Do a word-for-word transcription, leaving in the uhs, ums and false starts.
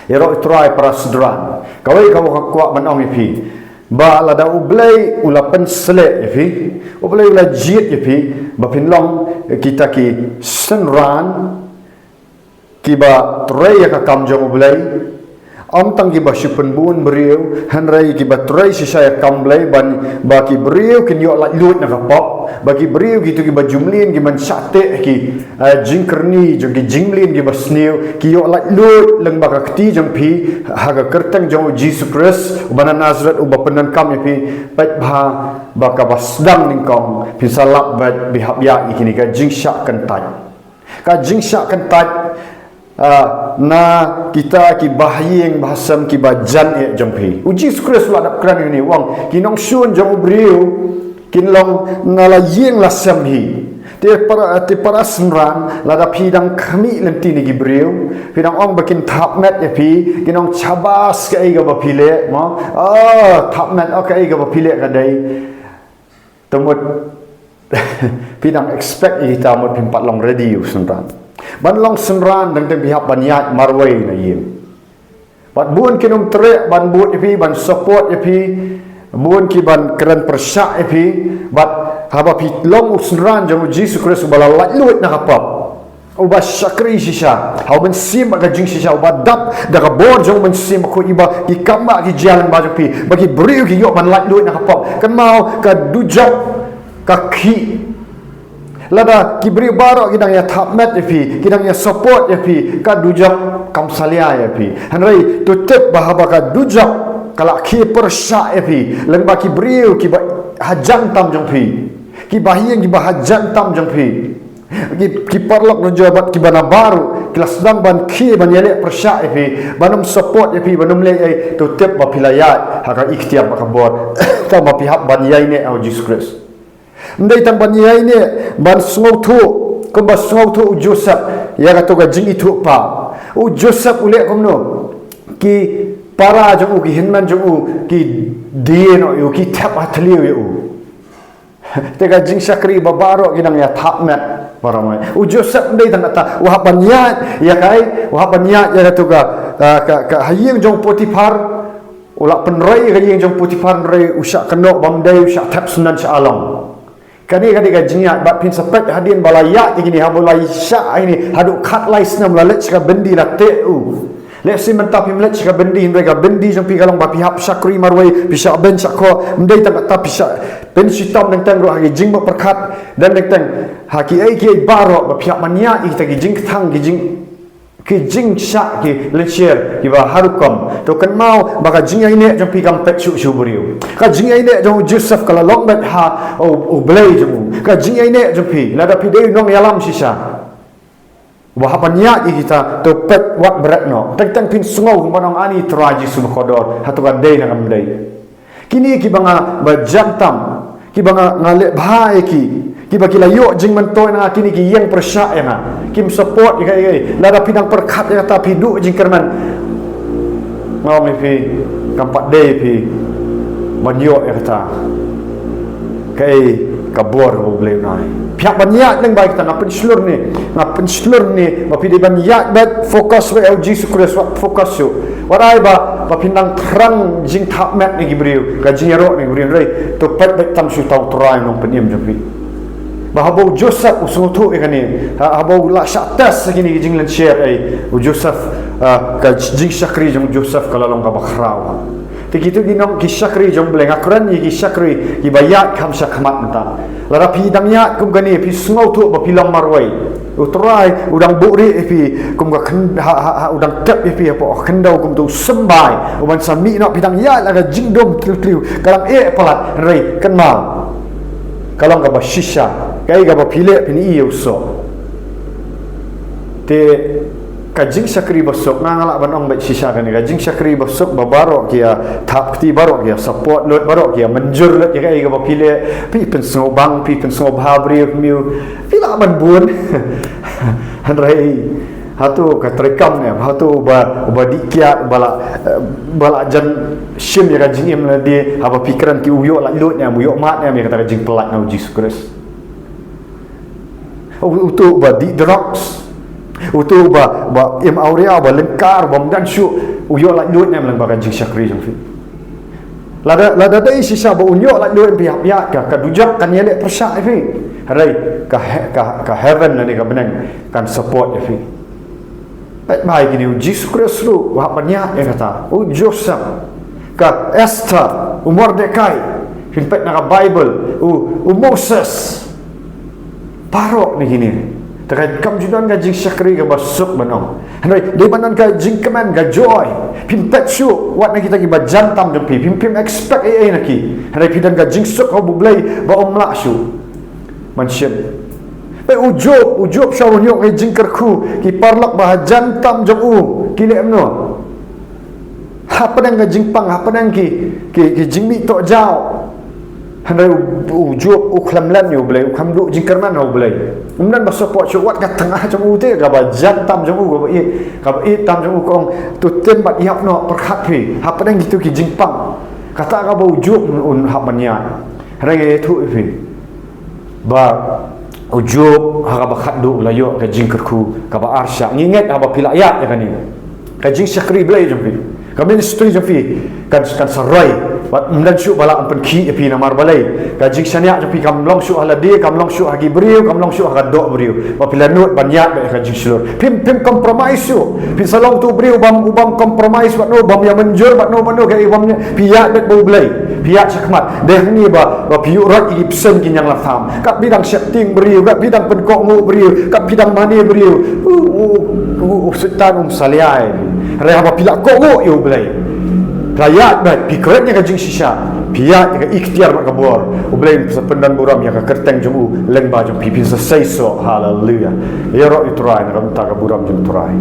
Ïaroh Trai para synran. Kawei ka ba nga kwah ban ong ïa phi, ba lada U Blei u la pynsleh ïa phi, U Blei u la jied ïa phi ba phin long kita ki synran kiba trei ïa ka kam jong U Blei. Ym tang kiba shu pynbun briew, hynrei kiba trei shisha ïa ka kam Blei, ban ba ki briew kin ïoh laitluid na ka pop, ba ki briew kito kiba ju mlien, ki ban shah teh ki, eh, jingkyrni jong ki jingmlien kiba sniew, ki ïoh laitluid lyngba ka kti jong phi, ha ka kyrteng jong U Jisu Khrist uba na Nasareth uba pyndonkam ïa phi. Peit bha ba kaba sdang nyngkong phin sa lap beit, phi hap ïaid ïa kine ka jingshah kyntait. Ka jingshah kyntait, ah, na kita ki bahaïing bahasem kiba jan eh jong phi. U Jisu Khrist u la dep kren ïa une, u ong, ki nongshun jong u briew kin long na la ïing la sem hi. Te para, te para synran, lada phi dang khmih lynti na ki briew, phi dang ong ba kin thap met ïa phi, kin ong shabas kaei kaba phi leh, mo? Ah, thap met, oh, kaei kaba phi leh ka dei. Te mut phi dang expect ïa kita, mut phim pat long ready u synran. Ban long synran dang teng phi hap ban ïaid marwei na ïing. Bad bun kin ym treh ban bud ïa phi, ban support ïa phi, bun ki ban kren pyrshah ïa phi, bad haba phi long u synran jong U Jisu Khrist uba la laitluid na ka pop, uba shakri shisha ha u mynsiem bad ka jingshisha, uba dap da ka bor jong u Mynsiem Bakhuid, ba ki kam ba ki jia lyngba jong phi, ba ki briew ki ïoh ban laitluid na ka pop. Kynmaw, ka dujok ka khih. Lada ki briew baroh ki dang ïa thap met ïa phi, ki dang ïa support ïa phi, ka dujok kam salia ïa phi. Hynrei to tip ba haba ka dujok ka la khie pyrshah ïa phi lyngba ki briew kiba hajan tam jong phi, ki bahaïing kiba hajan tam jong phi, ki, ki paralok rynjor bad kiba nabar ruh ki la sdang ban khie ban ïaleh pyrshah ïa phi, ban ym support ïa phi, ban ym leh ei, to tip ba phi la ïaid ha ka iktiar bad ka bor. Tang ba phi hap ban ïaineh ha U Jisu Khrist. Ym dei tang ban ïaineh, ban sngewthuh kumba sngewthuh u Joseph ïa kato ka jingithuhpaw. U Joseph u leh kumno? Ki para jong u, ki hynmen jong u ki die noh ïa u, ki thep ha thliew ïa u. Te ka jingshakri ba baroh ki dang ïa thap met baroh mai. U Joseph ym dei tang kata, u hap ban ïaid ïa kaei, u hap ban ïaid ïa kato ka, ah, ka, ka ha ïing jong u Potiphar. U la pynrei ïa ka ïing jong u Potiphar, hynrei u shah kynnoh bym dei, u shah thep syndon shah along. Kane ka dei ka jingïaid, bad phin sa peit hadien ba la ïaid ïa kine, haba la shah ïa kine haduh khatlai snem, la leit sha ka byndi, la teh u. Lehse mynta phim leit sha ka byndi, hynrei ka byndi jong phi ka long ba phi hap shakri marwei, phi shah beiñ shah khoh. Ym dei tang kata, phi shah pynshitom teng teng ruh ha ki jingmut pyrkhat, dang teng teng ha kiei kiei baroh ba phi hap ban ïaid ïa kita ki jingkthang, ki jing, ki jingshah, ki lynshar kiba ha rukom. To kynmaw ba ka jingïaineh jong phi kam peit shuh shuh briew. Ka jingïaineh jong u Joseph ka la long beit ha U, U Blei jong u. Ka jingïaineh jong phi, lada phi dei u nongïalam shisha uba hap ban ïaid ïa kita, to peit wat bret noh. Teng teng phin sngew kumba ong, ani Trai Jisu bakordor, hato ka dei ne kam dei. Kine kiba nga ba jan tam, kiba nga, nga leh bha ïa ki, kiba ki la ïoh jingmyntoi na nga, kine ki ïeng pyrshah ïa nga, kim support ïa kaei kaei. Lada phi dang pyrkhat ïa kata, phi duh jingkyrmen, nga ong ïa phi, kam pat dei phi ban ïoh ïa kata. Kaei ka bor kaba U Blei un ai. Phi hap ban ïaid lyngba kita, nga pynshlur ne, nga pynshlur ne ba phi dei ban ïaid beit, focus beit ha U Jisu Khrist, wat focus shuh. Wat ai ba, ba phin dang thrang jingthap met na ki briew, ka jingïaroh na ki briew, hynrei to peit beit tang shuh uta U Trai Nongpynim jong phi. Ba haba u Joseph u sngewthuh ïa kane, ha, haba u la shah test ïa kine ki jinglynshar, ei, u Joseph, ah, ka jingshakri jong u Joseph ka la long kaba khraw. Te kito ki nong, ki shakri jong U Blei, nga kren ïa ki shakri kiba ïaid kham sha khmat mynta. Lada phi dang ïaid kum kane, phi sngewthuh ba phi long marwei, U Trai u dang buhrieh ïa phi kum ka khyn-, ha, ha, ha, u dang tep ïa phi hapoh khyndew kum uto u symbai uban sa mih noh, phi dang ïaid la ka jingdum tliw tliw, ka dang eh palat, hynrei kynmaw, ka long kaba shisha. Kaei kaba phi leh phin ïoh soh. Te ka jingshakri basuk, nga, nga lah ban ong beit shisha kane, ka jingshakri basuk ba baroh ki ïa thap kti, baroh ki ïa support lut, baroh ki ïa mynjur lut ïa kaei kaba phi leh. Phi pynsngewbang, phi pynsngewbha briew, phi mih, phi lah ban bun. Hynrei hato ka treikam ne em, hato uba, uba dih kiad, uba lah, eh, uba lah jan shim ïa ka jingim lade, haba phi kren ki, u ïoh laitluid ne em, u ïoh mad ne em ïa kata ka jingpyllait na U Jisu Khrist? U-, uto uba dih drugs, uto uba, uba im awria, uba lyngkar, uba ym don shuh U ïoh laitluid ne em lyngba ka jingshakri jong phi? Lada, lada dei shisha ba un ïoh laitluid, phi hap ïaid, ka, ka dujok kan ïaleh pyrshah ïa phi. Hynrei ka he-, ka, ka heaven lane ka bneng kan support ïa phi. Peit bha ïa kine, u Jisu Khrist ruh u hap ban ïaid ïa kata. U Joseph, ka Esther, u Mordekai, phin peit na ka Bible, u, u Moses. Baroh na kine. Te ka kam ju don ka jingshakri kaba suk ban ong. Hynrei dei ban don ka jingkmen, ka joy. Phim peit shuh wat na kita kiba jan tam jong phi, phim, phim expect ei ei na ki. Hynrei phi don ka jingsuk ha U Blei ba um lah shuh ban shim. Peit u Job, u Job shuwa un ïoh ka jingkyrkhu, ki paralok ba ha jan tam jong u ki leh kumno? Hapdeng ka jingpang, hapdeng ki, ki, ki jingmih tohjaw. Hynrei u, u Job u khlem len ïa U Blei, u khlem duh jingkyrmen ha U Blei. Um don ba support shuh, wat ka tnga jong u te, kaba jan tam jong u, kaba ïeit, kaba ïeit tam jong u, ka ong, to tim bad ïap noh pyrkhat phi hapdeng kito ki jingpang. Kata kaba u Job un, un hap ban ïaid. Hynrei nga ïathuh ïa phi ba u Job ha kaba khatduh u la ïoh ka jingkyrkhu kaba arshah. Ngi ngeit haba phi la ïaid ïa kane, ka jingshakri Blei jong phi, ka ministry jong phi kan, kan sa roi. Wat ym don shuh ba lah ban pynkhih ïa phi namar balei? Ka jingshaniah jong phi kam long shuh ha lade, kam long shuh ha ki briew, kam long shuh ha ka doh briew. Ba phi la nud ban ïaid bad ïa ka jingshlur. Phim, phim compromise shuh. Phi sa long uto u briew ubym, ubym compromise bad no, bym ïa mynjur bad no, bad no, ka i bym ïa, phi ïaid beit bad U Blei. Phi ïaid shakhmat. Dei hangne ba, ba phi ïuh roi ïa ki bseiñ ki ñianglatham. Katba phi dang sheptieng briew, katba phi dang pynkohnguh briew, katba phi dang mane briew. U, u, u, u Soitan um salia ïa phi. Hynrei haba phi la kohnguh ïa U Blei, phi la ïaid beit, phi kren ïa ka jingshisha, phi ïaid ïa ka iktiar bad ka bor, U Blei un sa pyndonburom ïa ka kyrteng jong u lyngba jong phi, phin sa seisoh. Haleluya. Ïaroh ïa U Trai na ka bynta ka burom jong U Trai.